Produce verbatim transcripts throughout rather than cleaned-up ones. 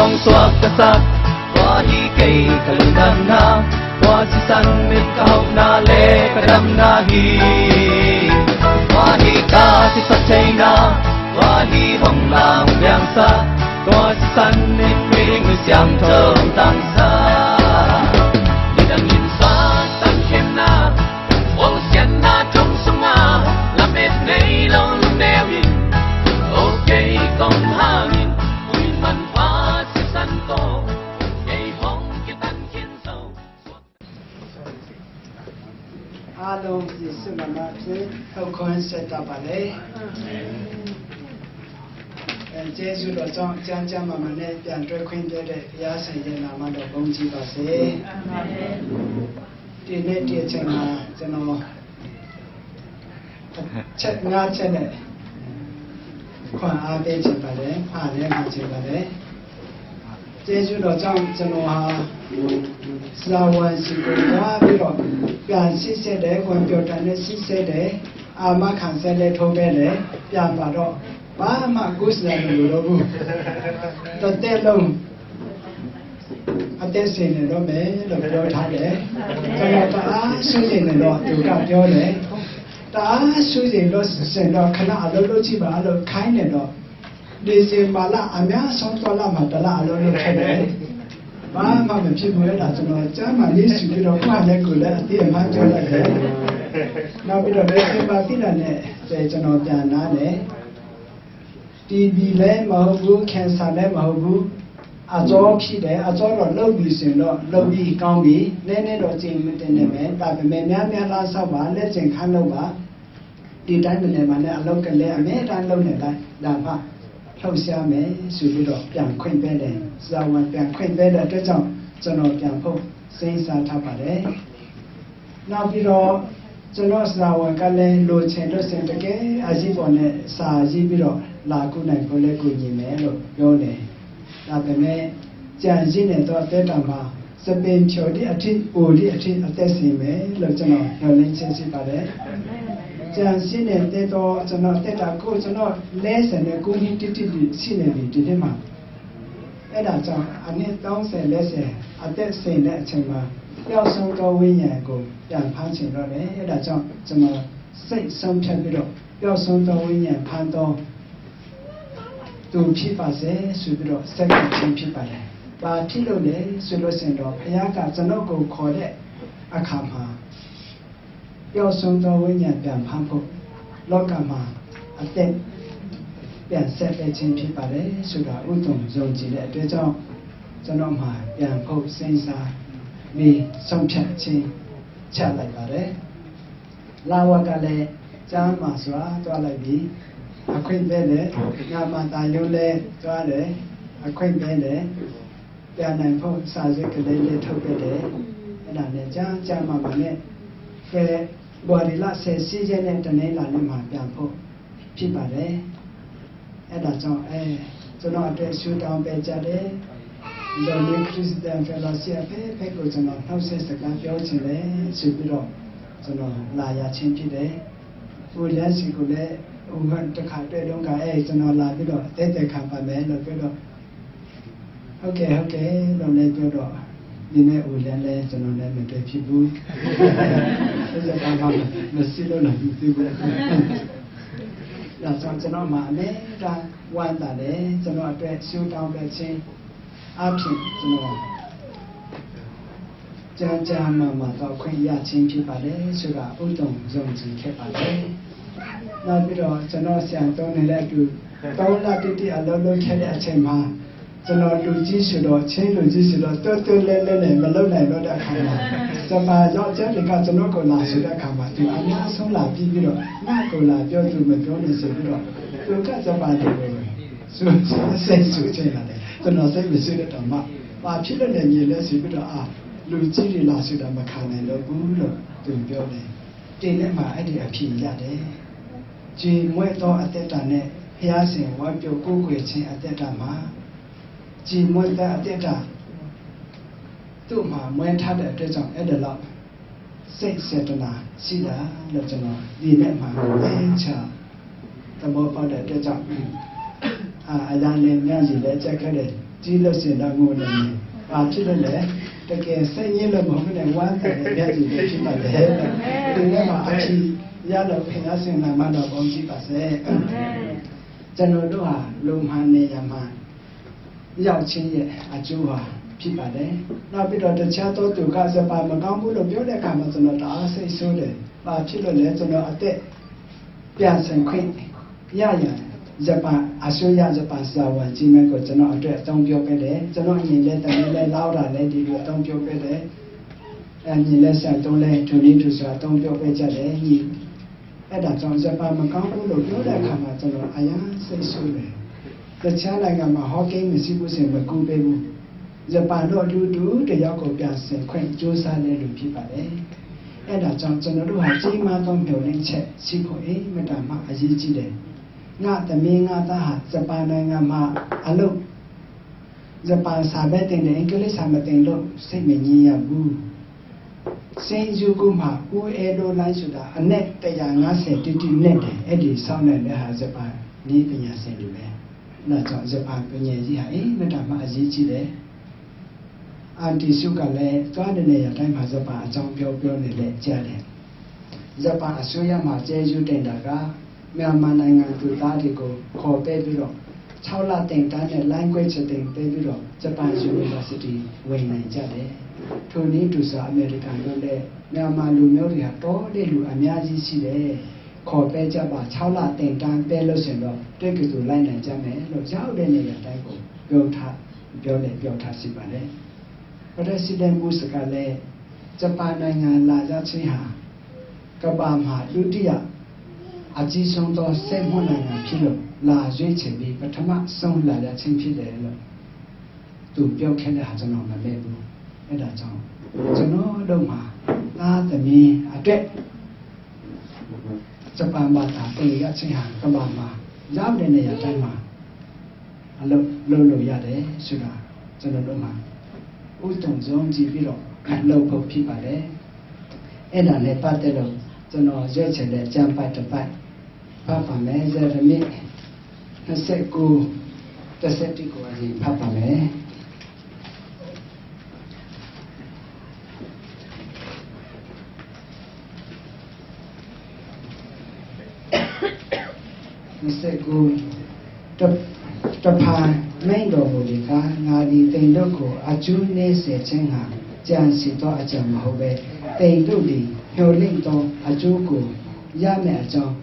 Hong suak ka sak, tua hi kei ka lungdamna, tua sisan in ka hopna le ka damna hi. Tua hi ka kisap theihna, tua hi hong la hong piangsak, tua sisan in miding mi siangtho hong tangsak. Nidang in suak tangkhemna, hong sianna thong sunga, lamet nei lo lungneu in, o kei kong hangin, ui manpha sisan ko, kei hong kitan khin zo. Alo, Jesu nama khin, hau kon se ta ba le. အဲ၊ ကျေးဇူးတော်ကြောင့် ကျမ်းကျမ်းမာမာနဲ့ ပြန်တွေ့ခွင့်ပြုတဲ့ ဘုရားရှင်ရဲ့နာမတော် ဘုန်းကြီးပါစေ။ အာမင်။ ဒီနေ့ ဒီအချိန်မှာ ကျွန်တော် အချက် ငါးချက်နဲ့ ခွန်အားပေးချင်ပါတယ်။ အားလည်း ငါချင်ပါတယ်။ ကျေးဇူးတော်ကြောင့် ကျွန်တော်ဟာ ဆရာဝန်ဆီကိုသွားပြီးတော့ ပြန်စစ်ဆေးတယ်။ ဝင်ပြောတာနဲ့ စစ်ဆေးတယ်။ အာမခံချက်လည်း ထုတ်ပေးတယ်။ ပြန်လာတော့ ဘာမှ ကူးစရာမလိုတော့ဘူး။ တစ်သက်လုံး အသက်ရှင်နေတော့မယ်လို့ ပြောထားတယ်။ ကျွန်တော် တအားစိုးရိမ်နေတော့ သူကပြောတယ်။ တအားစိုးရိမ်လို့ စင်တော့ ခဏအလုပ်လုပ်ကြည့်ပါလို့ ခိုင်းနေတော့ ဒီဇင်ဘာလ အများဆုံး သွားလောက်မှာ တစ်လ အလုပ်လုပ်ခဲ့တယ်။ ဘာမှမဖြစ်ဘူး။ အဲ့ဒါ ကျွန်တော် ကျန်းမာရေး ဆိုပြီးတော့ ကိုယ့်ဟာနဲ့ကိုယ်လည်း အသိအမှတ်ပြုလိုက်တယ်။ နောက်ပြီးတော့ ဒီဇင်ဘာ ပြီးတာနဲ့ ကျွန်တော် ပြန်နားတယ်။ တီဘီ လည်းမဟုတ်ဘူး၊ ကင်ဆာလည်းမဟုတ်ဘူး။ အကြောဖြစ်တယ်။ အကြောတော့ လုပ်ပြီဆိုရင်တော့ လုပ်ပြီးကောင်းပြီ။ နည်းနည်းတော့ ကြင်မတင်နေမယ်။ ဒါပေမဲ့ များများ လမ်းလျှောက်ပါ။ လက်ကျင်ခန်းလုပ်ပါ။ ဒီတိုင်းမနေပါနဲ့။ အလုပ်ကလည်း အမြဲတမ်းလုပ်နေလိုက်။ ဒါမှ လှုပ်ရှားမယ်ဆိုပြီးတော့ ပြန်ခွင့်ပေးတယ်။ ဆရာဝန် ပြန်ခွင့်ပေးတဲ့အတွက်ကြောင့် ကျွန်တော် ပြန်ဖို့ စဉ်းစားထားပါတယ်။ နောက်ပြီးတော့ ကျွန်တော် ဆရာဝန်ကလည်း လိုချင်လို့ရှိရင် တကယ်အရေးပေါ်နဲ့ စာရေးပြီးတော့ လာကူနိုင်ဖို့လည်း ကူညီမယ်လို့ ပြောတယ်။ ဒါပေမဲ့ ကျန်ရစ်နေသော အသက်တာမှာ စပင်ဖြိုသည့်အထိ၊ အိုသည့်အထိ အသက်ရှင်မယ်လို့ ကျွန်တော် မျှော်လင့်ခြင်း ရှိပါတယ်။ ကျန်ရှိနေသေးသော ကျွန်တော် အသက်တာကို ကျွန်တော် လေးဆယ်နဲ့ကိုးနှစ် တိတိတိ ရှိနေပြီ ဒီနေ့မှာ။ အဲ့ဒါကြောင့် အနှစ် သုံးဆယ် လေးဆယ် အသက်ရှင်တဲ့အချိန်မှာ ပျောက်ဆုံးသောဝိညာဉ်ကို ပြန်ဖမ်းချင်တော့တယ်။ အဲ့ဒါကြောင့် ကျွန်တော် စိတ်ဆုံးဖြတ်ပြီးတော့ ပျောက်ဆုံးသောဝိညာဉ် ဖမ်းသောသူ ဖြစ်ပါစေဆိုပြီးတော့ ဆက်ကပ်ခြင်း ဖြစ်ပါတယ်။ ဘာဖြစ်လို့လဲဆိုလို့ရှိရင်တော့ ဘုရားက ကျွန်တော်ကို ခေါ်တဲ့အခါမှာ ပျောက်ဆုံးသောဝိညာဉ် ပြန်ဖမ်းဖို့ လောကမှာ အသက်ပြန်ဆက်ပေးခြင်း ဖြစ်ပါတယ်ဆိုတာ ဦးသိန်း ယုံကြည်တဲ့အတွက်ကြောင့် ကျွန်တော်မှာ ပြန်ဖို့ စဉ်းစားပြီး ဆုံးဖြတ်ခြင်း ချလိုက်ပါတယ်။ လဝကလည်း ကျန်းမာစွာ သွားလိုက်ပြီ။ အခွင့်ပေးတယ်။ ညမှာ သံရုံးလည်း သွားတယ်။ အခွင့်ပေးတယ်။ ပြန်နိုင်ဖို့ စာရွက်ကလေးလည်း ထုတ်ပေးတယ်။ အဲ့ဒါနဲ့ ကျန်းကျန်းမာမာနဲ့ ဖေဖော်ဝါရီလ ဆယ့်ရှစ်ရက်နေ့ တနင်္လာနေ့မှာ ပြန်ဖို့ ဖြစ်ပါတယ်။ အဲ့ဒါကြောင့် အဲ၊ ကျွန်တော်အတွက် ဆုတောင်းပေးကြတယ်။ ဒီနေ့ Christian Fellowship အဖက်ဖက်ကို ကျွန်တော် နှုတ်ဆက်စကား ပြောချင်တယ်ဆိုပြီးတော့ ကျွန်တော် လာရခြင်း ဖြစ်တယ်။ ဦးလန်းဆီကိုလည်း ဟိုက တစ်ခါတွေ့တုန်းက အဲ၊ ကျွန်တော် လာပြီးတော့ သက်သေခံပါမယ်လို့ ပြောတော့ ဟုတ်ကဲ့၊ ဟုတ်ကဲ့လို့လည်း ပြောတော့ ဒီနေ့ ဦးလန်းလည်း ကျွန်တော်လည်း မတွေ့ဖြစ်ဘူး။ အဲ့ဒါ ဘာမှ မရှိလို့လည်း မသိဘူး။ ဒါကြောင့် ကျွန်တော်မှာ အမြဲတမ်း ဝမ်းသာတယ်။ ကျွန်တော်အတွက် ဆုတောင်းပေးခြင်းအားဖြင့် ကျွန်တော် ကျန်းကျန်းမာမာ သွားခွင့်ရခြင်း ဖြစ်ပါတယ်ဆိုတာ ဦးသိန်း ယုံကြည်ခဲ့ပါတယ်။ နောက်ပြီးတော့ ကျွန်တော် ဆရာသုံးနဲ့လည်းအတူ သုံးလတိတိ အလုပ်လုပ်ခဲ့တဲ့အချိန်မှာ ကျွန်တော် လူကြီးဆိုတော့၊ ချင်းလူကြီးဆိုတော့ သွဲသွဲလဲလဲနဲ့ မလုပ်နိုင်တော့တဲ့အခါမှာ စပါရောက်ကျန်းတွေက ကျွန်တော်ကို လာဆိုတဲ့အခါမှာ သူအများဆုံး လာပြီးပြီးတော့ ငါ့ကို လာပြော၊ သူမပြောနဲ့ဆိုပြီးတော့ သူက စပါတွေကို ဆို၊ စိတ်ဆိုချင်လာတယ်။ ကျွန်တော် စိတ်မဆိုးတဲ့တောင်မှ ဘာဖြစ်လို့လဲ ညီလဲဆိုပြီးတော့ အာ၊ လူကြီးတွေ လာဆိုတာ မခံနိုင်တော့ဘူးလို့ သူပြောတယ်။ ဒီနေ့မှာ အဲ့ဒီအဖြေရတယ်။ ကြေမွေ့သော အသက်တာနဲ့ ဘုရားရှင် ဝတ်ပြုကိုးကွယ်ခြင်း အသက်တာမှာ ကြေမွေ့သော အသက်တာ သူ့မှာ မွေးထားတဲ့အတွက်ကြောင့် အဲ့ဒါလောက် စိတ်စေတနာ ရှိတာလို့ ကျွန်တော် ဒီနေ့မှာ သေချာ သဘောပေါက်တဲ့အတွက်ကြောင့် အာ၊ အရာနဲ့ မျက်ရည်လည်း ကျခဲ့တယ်။ ကြီးလို့ရှိရင်တော့ ငိုနေမယ်။ ဘာဖြစ်လို့လဲ။ တကယ်စိတ်ညစ်လို့မဟုတ်ဘဲနဲ့ ဝမ်းသာနေတဲ့အချိန်ပဲ ဖြစ်ပါတယ်။ ဒီနေ့မှာ အဖြေရလို့ ဘုရားရှင်နာမတော် ဘုန်းကြီးပါစေ။ ကျွန်တော်တို့ဟာ လူမှန်နေရာမှာ ရောက်ခြင်းရဲ့ အကျိုးဟာ ဖြစ်ပါတယ်။ နောက်ပြီးတော့ တခြားသောသူက ယပန်မကောင်းဘူးလို့ ပြောတဲ့အခါမှာ ကျွန်တော် တအားစိတ်ဆိုးတယ်။ ဘာဖြစ်လို့လဲ။ ကျွန်တော် အသက် ပြန်ဆင်ခွင့်ရရန် ယပန်အစိုးရ ယပန်ဆရာဝန်ကြီးများကို ကျွန်တော်အတွက် အသုံးပြောခဲ့တယ်။ ကျွန်တော် ညီလည်း သမီးလည်း လောက်တာလည်း ဒီလို အသုံးပြောခဲ့တယ်။ အဲ၊ ညီလည်း ဆရာသုံးလည်း ထိုနည်းထိုစွာ အသုံးပြောခဲ့ကြတယ်။ ညီ၊ အဲဒါကြောင့် ယပန်မကောင်းဘူးလို့ ပြောတဲ့အခါမှာ ကျွန်တော် အရမ်းစိတ်ဆိုးတယ်။ တခြားနိုင်ငံမှာ ဟောကိန်းမရှိဘူးဆိုရင် မကူးပေးဘူး။ ယပန်တို့ အတူတူ တစ်ယောက်ကို ပြန်ဆင်ခွင့် ကြိုးစားတဲ့လူ ဖြစ်ပါတယ်။ အဲဒါကြောင့် ကျွန်တော်တို့ဟာ ကြီးမားသော မျှော်လင့်ချက် ရှိဖို့ အင်မတန်မှ အရေးကြီးတယ်။ ငါ့သမီး ငါ့သားဟာ ယပန်နိုင်ငံမှာ အလုပ်၊ ယပန်စာပဲ သင်တယ်။ အင်္ဂလိပ်စာ မသင်လို့ စိတ်မငြိမ်ရဘူး။ စင်ယူကူမှာ ဦးအဲဒိုလိုင်းဆိုတာ အနက် တစ်ရာငါးဆယ် တိတိနက်တယ်။ အဲ့ဒီ ဆောင်းနိုင်တဲ့ဟာ ယပန်နည်းပညာရှင်တွေပဲ။ ဒါကြောင့် ယပန်ပညာရေးဟာ အင်မတန်မှ အရေးကြီးတယ်။ အန်တီစုကလည်း သွားတဲ့နေရာတိုင်းမှာ ယပန်အကြောင်း ပြောပြောနေလဲ ကြားတယ်။ ယပန်အစိုးရမှာ ကျေးဇူးတင်တာက မြန်မာနိုင်ငံသူသားတွေကို ခေါ်ပေးပြီးတော့ ခြောက်လ သင်တန်းနဲ့ language သင်ပေးပြီးတော့ ယပန် university ဝင်နိုင်ကြတယ်။ ထိုနည်းတူစွာ အမေရိကန်တို့လည်း မြန်မာလူမျိုးတွေဟာ တော်တဲ့လူ အများကြီးရှိတယ်။ ခေါ်ပေးကြပါ။ ခြောက်လ သင်တန်းပေးလို့ရှိရင်တော့ တက္ကသိုလ် လိုက်နိုင်ကြမယ်လို့ ရောက်တဲ့နေရာတိုင်းကို ပြောထား၊ ပြောတယ်၊ ပြောထားရှိပါတယ်။ President Bush ကလည်း ဂျပန်နိုင်ငံ လာရောက်ခြင်းဟာ ကမ္ဘာမှာ ဒုတိယအကြီးဆုံးသော စက်မှုနိုင်ငံဖြစ်လို့ လာရွေးချယ်ပြီး ပထမဆုံး လာရောက်ခြင်းဖြစ်တယ်လို့ သူပြောခဲ့တဲ့ဟာ ကျွန်တော် မမေ့ဘူး။ အဲဒါကြောင့် ကျွန်တော်တို့မှာ သားသမီးအတွက် ဂျပန်ဘာသာ သင်ကြားခြင်းဟာ ကမ္ဘာမှာ ရောက်တဲ့နေရာတိုင်းမှာ အလုပ်လုပ်လို့ရတယ်ဆိုတာ ကျွန်တော်တို့မှာ ဥတုံယုံကြည်ပြီးတော့ လုပ်ဖို့ဖြစ်ပါတယ်။ အဲ့ဒါနဲ့ပတ်သက်လို့ ကျွန်တော် ရွေးချယ်တဲ့ ကျမ်းပိုဒ်တစ်ပိုဒ် ဖတ်ပါမယ်။ ယေရမိ နှစ်ဆယ့်ကိုး၊ တစ်ဆယ့်တစ်ကို အရင်ဖတ်ပါမယ်။ နှစ်ဆယ့်ကိုး၊ တ၊ တဖန်မိန့်တော်မူသည်ကား၊ ငါသည် သင်တို့ကို အကျိုးနည်းစေခြင်းငှာ ကြံစည်သောအကြံမဟုတ်ဘဲ၊ သင်တို့သည် မျှော်လင့်သောအကျိုးကို ရမည်အကြောင်း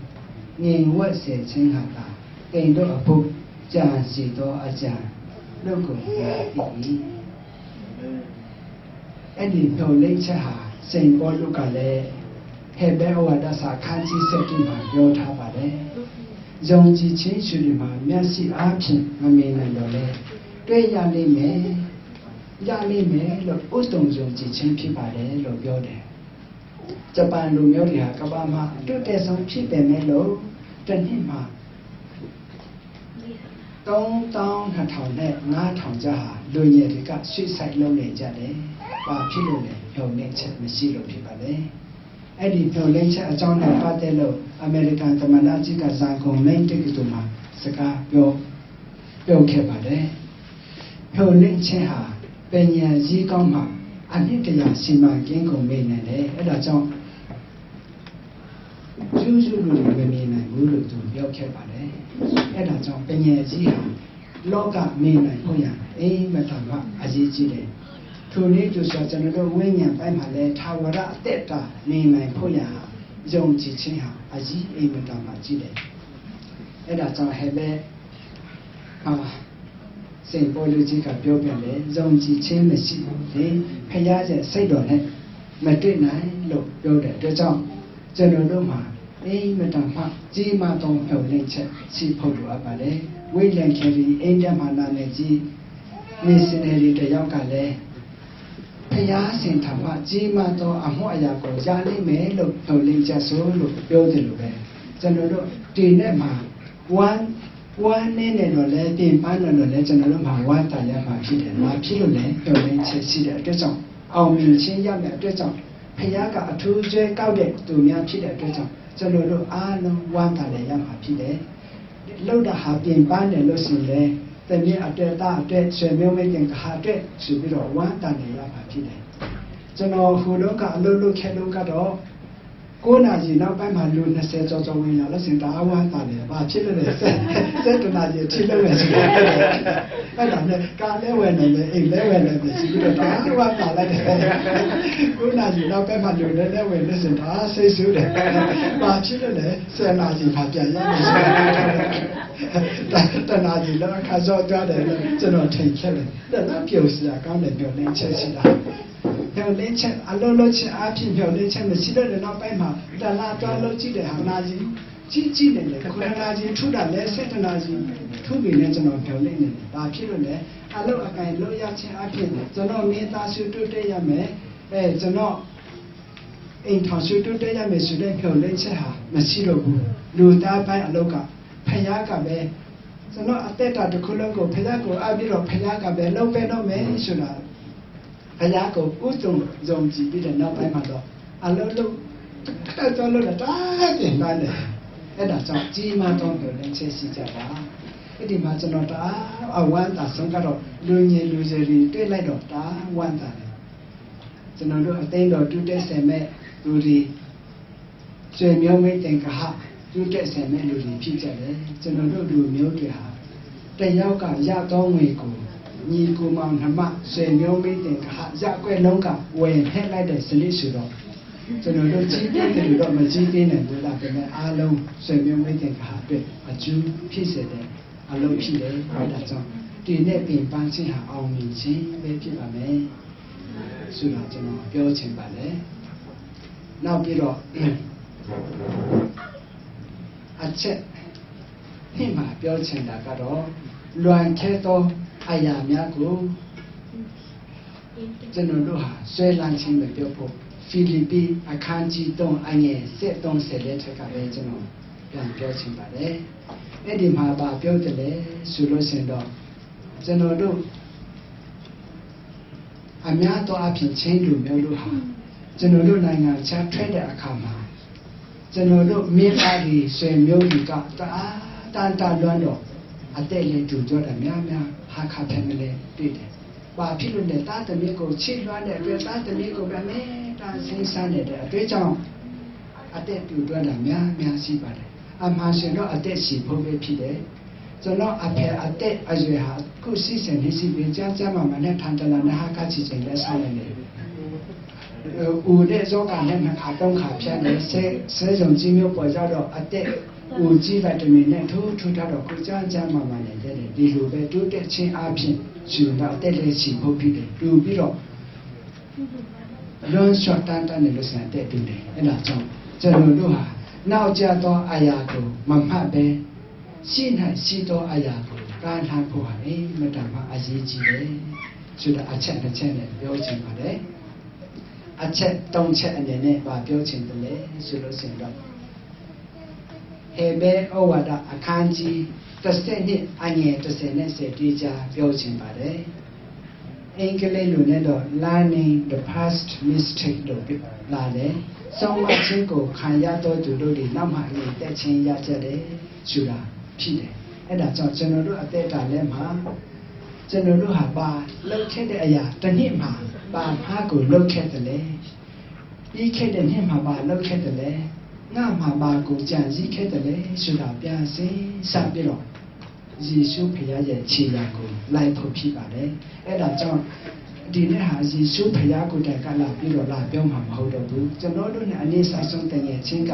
ငြိမ်ဝပ်စေခြင်းငှာသာ သင်တို့အဖို့ ကြံစည်သောအကြံတို့ကို ငါသိ၏။ အဲ့ဒီမျှော်လင့်ချက်ဟာ စင်ပေါလုကလည်း ဟေဘဲဩဝါဒစာ ခန်းကြီးဆယ့်တစ်မှာ ပြောထားပါတယ်။ ယုံကြည်ခြင်းရှိသည်မှာ မျက်စိအားဖြင့် မမြင်နိုင်သော်လည်း တွေ့ရလိမ့်မယ်၊ ရလိမ့်မယ်လို့ ဥတုံယုံကြည်ခြင်း ဖြစ်ပါတယ်လို့ ပြောတယ်။ ဂျပန်လူမျိုးတွေဟာ ကမ္ဘာမှာ တိုးတက်ဆုံး ဖြစ်ပေမဲ့လို့ တစ်နှစ်မှာ သုံးသောင်းနှစ်ထောင်နဲ့ ငါးထောင်ကြားဟာ လူငယ်တွေက suicide လုပ်နေကြတယ်။ ဘာဖြစ်လို့လဲ။ မျှော်လင့်ချက်မရှိလို့ ဖြစ်ပါတယ်။ အဲ့ဒီမျှော်လင့်ချက်အကြောင်းနဲ့ ပတ်သက်လို့ အမေရိကန်သမ္မတကြီးက ရန်ကုန် Maine တက္ကသိုလ်မှာ စကားပြော၊ ပြောခဲ့ပါတယ်။ မျှော်လင့်ချက်ဟာ ပညာရေးကောင်းမှ အနှစ်တစ်ရာ စီမံကိန်းကို မြင်နိုင်တယ်။ အဲ့ဒါကြောင့် ရိုးရိုးလူလူ မမြင်နိုင်ဘူးလို့ သူပြောခဲ့ပါတယ်။ အဲ့ဒါကြောင့် ပညာရေးဟာ လောကမြင်နိုင်ဖို့ရန် အင်မတန်မှ အရေးကြီးတယ်။ ထိုနည်းတူစွာ ကျွန်တော်တို့ ဝိညာဉ်ပိုင်းမှာလည်း ထာဝရအသက်တာ မြင်နိုင်ဖို့ရန်ဟာ ယုံကြည်ခြင်းဟာ အရေးအင်မတန်မှ ကြီးတယ်။ အဲ့ဒါကြောင့် ဟေဘဲ ဟာ စင်ပေါလုကြီးက ပြောပြန်တယ်။ ယုံကြည်ခြင်းမရှိရင် ဘုရားရဲ့စိတ်တော်နဲ့ မတွေ့နိုင်လို့ ပြောတဲ့အတွက်ကြောင့် ကျွန်တော်တို့မှာ အင်မတန်မှ ကြီးမားသော မျှော်လင့်ချက် ရှိဖို့လိုအပ်ပါတယ်။ ဝိလျံ ကယ်ရီ အိန္ဒိယမှာ နာမည်ကြီး missionary တစ်ယောက်ကလည်း ဘုရားရှင်ထံမှ ကြီးမားသော အမှုအရာကို ရလိမ့်မယ်လို့ မျှော်လင့်ချက်ဆိုလို့ ပြောသလိုပဲ ကျွန်တော်တို့ ဒီနေ့မှာ ဝမ်း၊ ဝမ်းနည်းနေတော့လဲ၊ ပင်ပန်းနေတော့လဲ၊ ကျွန်တော်တို့မှာ ဝမ်းသာရမှာဖြစ်တယ်။ ဘာဖြစ်လို့လဲ။ မျှော်လင့်ချက်ရှိတဲ့အတွက်ကြောင့်၊ အောင်မြင်ခြင်းရမယ့်အတွက်ကြောင့်၊ ဘုရားက အထူးရွေးကောက်တဲ့သူများ ဖြစ်တဲ့အတွက်ကြောင့်၊ ကျွန်တော်တို့အားလုံး ဝမ်းသာနေရမှာဖြစ်တယ်။ လုပ်တာဟာ ပင်ပန်းနေလို့ရှိရင်လဲ၊ သမီးအတွက်၊ သားအတွက်၊ ဆွေမျိုးမိတ်သင်္ဂဟအတွက်ဆိုပြီးတော့ ဝမ်းသာနေရမှာဖြစ်တယ်။ ကျွန်တော် ဟိုတုန်းက အလုပ်လုပ်ခဲ့တုန်းကတော့ ကိုးနာရီနောက်ပိုင်းမှာ လူ နှစ်ဆယ် ကျော်ကျော် ဝင်လာလို့ရှိရင် တအားဝမ်းသာတယ်။ ဘာဖြစ်လို့လဲ။ ဆယ့်၊ ဆယ့်တစ်နာရီအထိ လုပ်မယ်ဆိုတော့။ အဲ့ဒါနဲ့ ကားလည်းဝယ်နိုင်တယ်၊ အိမ်လည်းဝယ်နိုင်တယ်ဆိုပြီးတော့ တအားဝမ်းသာလိုက်တယ်။ ကိုးနာရီနောက်ပိုင်းမှာ လူနည်းနည်းဝင်လို့ရှိရင် တအားစိတ်ဆိုးတယ်။ ဘာဖြစ်လို့လဲ။ ဆယ်နာရီမှာ ပြန်ရမယ်ဆိုတော့ တစ်နာရီလောက် အခါလျော့သွားတယ်လို့ ကျွန်တော်ထင်ခဲ့တယ်။ ဒါက ပျော်စရာကောင်းတဲ့ မျှော်လင့်ချက်ရှိတာ။ မျှော်လင့်ချက်၊ အလုပ်လုပ်ခြင်းအားဖြင့် မျှော်လင့်ချက်မရှိတော့တဲ့ နောက်ပိုင်းမှာ တစ်လသွားလုပ်ကြည့်တဲ့ဟာ နာရီကြည့်ကြည့်နေတယ်။ ခုနစ်နာရီထူးတာလဲ ဆယ့်တစ်နာရီထူးပြီနဲ့ ကျွန်တော်မျှော်လင့်နေတယ်။ ဘာဖြစ်လို့လဲ။ အလုပ်အကိုင်လုပ်ရခြင်းအားဖြင့် ကျွန်တော်မိသားစုတိုးတက်ရမယ်၊ အဲ၊ ကျွန်တော် အိမ်ထောင်စုတိုးတက်ရမယ်ဆိုတဲ့ မျှော်လင့်ချက်ဟာ မရှိတော့ဘူး။ လူသားပိုင်းအလုပ်က ဘုရားကပဲ၊ ကျွန်တော်အသက်တာတစ်ခုလုံးကို ဘုရားကိုအပ်ပြီးတော့ ဘုရားကပဲ လုပ်ပေးတော့မယ်ဆိုတာ ဘုရားကို ဦးစွာယုံကြည်ပြီးတဲ့နောက်ပိုင်းမှာတော့ အလုပ်လုပ်၊ ခက်သွားလို့လည်း တအားပင်ပန်းတယ်။ အဲ့ဒါကြောင့် ကြီးမားသောမျှော်လင့်ချက်ရှိကြပါ။ အဲ့ဒီမှာ ကျွန်တော် တအားအဝမ်းသာဆုံးကတော့ လူငယ်လူရွယ်တွေ တွေ့လိုက်တော့ တအားဝမ်းသာတယ်။ ကျွန်တော်တို့ အသင်းတော် တိုးတက်ဆင်မဲ့သူတွေ၊ ဆွေမျိုးမိတ်သင်္ဂဟ တိုးတက်ဆင်မဲ့လူတွေ ဖြစ်ကြတယ်။ ကျွန်တော်တို့လူမျိုးတွေဟာ တစ်ယောက်ကရသောငွေကို ညီအစ်ကိုမောင်နှမ၊ ဆွေမျိုးမိတ်သင်္ဂဟ၊ ရပ်ကွက်လုံးက ဝယ်ဖျက်လိုက်တဲ့စနစ်ဆိုတော့ ကျွန်တော်တို့ ကြီးပြင်းတယ်လို့တော့ မကြီးပြင်းနိုင်ဘူး။ ဒါပေမဲ့ အားလုံး ဆွေမျိုးမိတ်သင်္ဂဟအတွက် အကျိုးဖြစ်စေတဲ့ အလုပ်ဖြစ်တယ်။ အဲဒါကြောင့် တည်နဲ့ပင်ပန်းခြင်းဟာ အောင်မြင်ခြင်းပဲ ဖြစ်ပါမယ်ဆိုတာ ကျွန်တော် ပြောချင်ပါတယ်။ နောက်ပြီးတော့ အချက်နှစ်မှာ ပြောချင်တာကတော့ လွန်ခဲ့သောအရာများကို ကျွန်တော်တို့ဟာ စွဲလမ်းခြင်းမပြုဖို့ ဖီလိပ္ပိ အခန်းကြီးသုံး အငယ်ဆယ့်သုံး ဆယ့်လေး ထဲကပဲ ကျွန်တော် ပြန်ပြောချင်ပါတယ်။ အဲ့ဒီမှာ ဘာပြောသလဲဆိုလို့ရှိရင်တော့ ကျွန်တော်တို့ အများသောအားဖြင့် ချင်းလူမျိုးတို့ဟာ ကျွန်တော်တို့ နိုင်ငံခြားထွက်တဲ့အခါမှာ ကျွန်တော်တို့ မိသားစုဆွေမျိုးတွေက တအားတန်တာလွန်းတော့ အသက်လည်း တိုသွားတာများများ ဟားခါးဖဲမလဲ တွေ့တယ်။ ဘာဖြစ်လို့လဲ။ သားသမီးကို ချစ်လွန်းတဲ့အတွက် သားသမီးကိုပဲ အမြဲတမ်း စဉ်းစားနေတဲ့အတွက်ကြောင့် အသက်တိုသွားတာ များများရှိပါတယ်။ အမှန်ဆိုရင်တော့ အသက်ရှည်ဖို့ပဲဖြစ်တယ်။ ကျွန်တော့်အဖေ အသက်အရွယ်ဟာ အခု ရှစ်ဆယ်နှစ်ရှိပြီ။ ကျန်းကျန်းမာမာနဲ့ ထန်တလန်နဲ့ ဟားခါးချော်ချော်နဲ့ စောင့်နေတယ်။ အူတဲ့ရောဂါနဲ့ နှစ်ခါသုံးခါ ဖြတ်တယ်။ ဆေး၊ ဆေးရုံကြီးမြို့ပေါ်ရောက်တော့ အသက်အူကြီး ဗိုက်တာမင်နဲ့ ထိုးထိုးထားတော့ အခု ကျန်းကျန်းမာမာနေတယ်။ ဒီလိုပဲ တိုးတက်ခြင်းအားဖြင့် ဆိုရင်တော့ အသက်လည်း ရှည်ဖို့ဖြစ်တယ်။ တိုပြီးတော့ လွန်းစွာတန်တာနေလို့ရှိရင် အသက်တိုတယ်။ အဲ့ဒါကြောင့် ကျွန်တော်တို့ဟာ နောက်ကျသောအရာကို မမှတ်ဘဲ ရှိ၌ရှိသောအရာကို ကမ်းလှမ်းဖို့ဟာ အင်မတန်မှ အရေးကြီးတယ်ဆိုတာ အချက်နှစ်ချက်နဲ့ ပြောချင်ပါတယ်။ အချက်သုံးချက်အနေနဲ့ ဘာပြောချင်သလဲဆိုလို့ရှိရင်တော့ ဟေဘဲဩဝါဒ အခန်းကြီးတစ်ဆယ့်နှစ် အငယ်တစ်ဆယ်နဲ့ ဆယ့်တစ်ကြား ပြောချင်ပါတယ်။ အင်္ဂလိပ်လိုနဲ့တော့ learning the past mistake လို့လာတယ်။ ဆုံးမခြင်းကို ခံရသောသူတို့သည် နောက်မှ ငြိမ်သက်ခြင်းရကြတယ်ဆိုတာ ဖြစ်တယ်။ အဲ့ဒါကြောင့် ကျွန်တော်တို့ အသက်တာထဲမှာ ကျွန်တော်တို့ဟာ ဘာလုပ်ခဲ့တဲ့အရာ၊ တစ်နှစ်မှာ ဘာမှားကို လုပ်ခဲ့သလဲ၊ ပြီးခဲ့တဲ့နှစ်မှာ ဘာလုပ်ခဲ့သလဲ၊ ငါ့မှာ ဘာကို ကြံစည်ခဲ့သလဲဆိုတာ ပြန်စဉ်းစားပြီးတော့ ယေရှုဘုရားရဲ့ ခြေရာကို လိုက်ဖို့ဖြစ်ပါတယ်။ အဲ့ဒါကြောင့် ဒီနေ့ဟာ ယေရှုဘုရားကိုယ်တိုင်က လာပြီးတော့ လာပြောမှာ မဟုတ်တော့ဘူး။ ကျွန်တော်တို့နဲ့ အနီးစပ်ဆုံး သူငယ်ချင်းက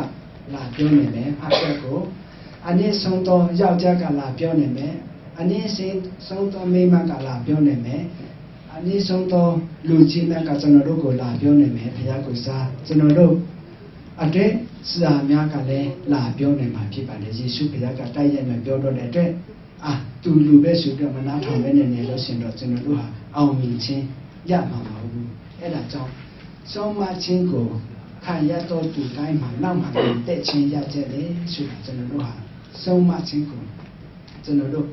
လာပြောနေမယ်။ ဖခင်ကို အနီးဆုံးသော ယောက်ျားက လာပြောနေမယ်။ အနီးဆုံးသော မိန်းမက လာပြောနေမယ်။ အနီးဆုံးသော လူကြီးများက ကျွန်တော်တို့ကို လာပြောနေမယ်။ ဘုရားကိုယ်စား ကျွန်တော်တို့ အတွင်းဆရာများကလည်း လာပြောနေမှာ ဖြစ်ပါတယ်။ ယေရှုဘုရားက တိုက်ရိုက်မပြောတော့တဲ့အတွက် အာ၊ သူလူပဲဆိုပြီးတော့ မနားထောင်ဘဲနဲ့ နေလို့ရှိရင်တော့ ကျွန်တော်တို့ဟာ အောင်မြင်ခြင်း ရမှာမဟုတ်ဘူး။ အဲ့ဒါကြောင့် ဆုံးမခြင်းကို ခံရသောသူတိုင်းမှာ နောက်မှာ ငြိမ်သက်ခြင်း ရကြတယ်ဆိုတာ ကျွန်တော်တို့ဟာ ဆုံးမခြင်းကို ကျွန်တော်တို့